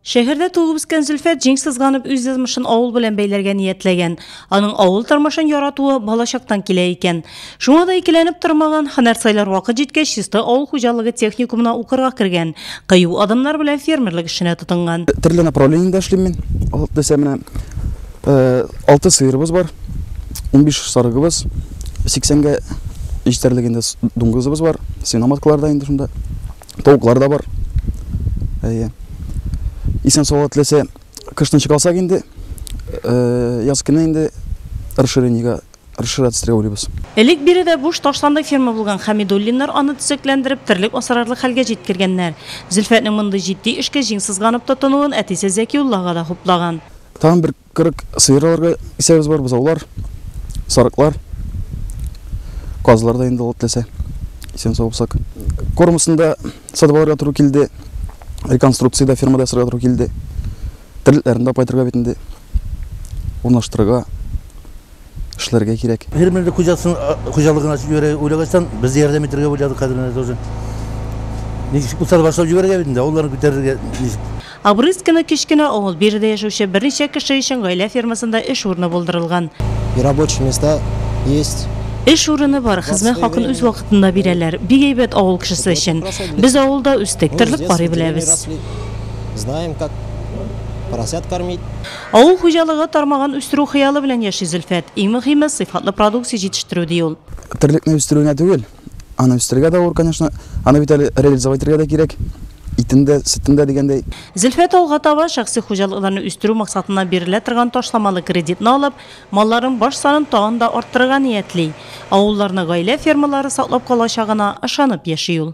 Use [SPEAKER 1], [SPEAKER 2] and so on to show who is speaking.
[SPEAKER 1] Шәһәрдә туып үскән Зөлфәт җиң сызганып үз язмышын авыл белән бәйләргә ниятләгән. Аның авыл тормышын яратуы балачактан килә икән. Шуңа да икеләнеп тормаган, һөнәр сайлар вакыт җиткәч, Чистай авыл хуҗалыгы техникумына укырга кергән. Кыю адымнар белән фермерлык эшенә тотынган.
[SPEAKER 2] Төрле направлениедә эшлим мин. Алып дисә менә 6 сыерыбыз бар, 15 сарыгыбыз, 80-гә җитәрлек инде дуңгызыбыз бар, свиноматкалар да инде шунда. Тавыклар да бар. Әйе. Исән сау теләсә, кышны чыга алсак инде, э, яз көне инде расширениегә расширять итәргә уйлыйбыз.
[SPEAKER 1] Элек биредә буш ташландык ферма булган Хәмидуллиннар аны төзекләндереп, терлек асрарлык хәлгә җиткергәннәр. Зөлфәтнең мондый җитди эшкә җиң сызганып тотынуын әтисе Зәкиулла ага да хуплаган.
[SPEAKER 2] Тагын бер 40 сыер алырга исәбебез бар, бозаулар, сарыклар, казлар да инде алып теләсә, исән сау булсак. Кормасын да сатып алырга туры килде, реконструкция дә фермада ясарга туры килде. Терлекләрне дә кайтырга бит инде, урнаштырырга, эшләргә кирәк.
[SPEAKER 3] Фермерлек хуҗасын хуҗалыгын ачып җибәрергә уйлагачтан, без ярдәм итәргә уйладык хәзер менә тоже. Ничек булса да башлап җибәрергә бит инде, авылларны күтәрергә ничек.
[SPEAKER 1] Обрызкино кечкенә авыл, биредә яшәүче берничә кеше өчен гаилә фермасында эш урыны булдырылган.
[SPEAKER 4] И рабочие места есть.
[SPEAKER 1] Эш урыны бар, хезмәт хакын үз вакытында бирәләр. Бик әйбәт авыл кешесе өчен. Без авылда үстек, терлек карый беләбез.
[SPEAKER 4] Знаем, как поросят кормить.
[SPEAKER 1] Авыл хуҗалыгы тармагын үстерү хыялы белән яши Зөлфәт. Иң мөһиме, сыйфатлы продукция җитештерү, ди ул.
[SPEAKER 2] Терлекне үстерү генә түгел, аны үстерергә дә авыр, конечно. Аны бит әле реализовать итәргә дә кирәк. Итен дә, сөтен дә дигәндәй.
[SPEAKER 1] Зөлфәт алга таба шәхси хуҗалыкларны үстерү максатыннан бирелә торган ташламалы кредитны алып, малларның баш санын тагын да арттырырга ниятли. Авылларны гаилә фермалары саклап калачагына ышанып яши ул.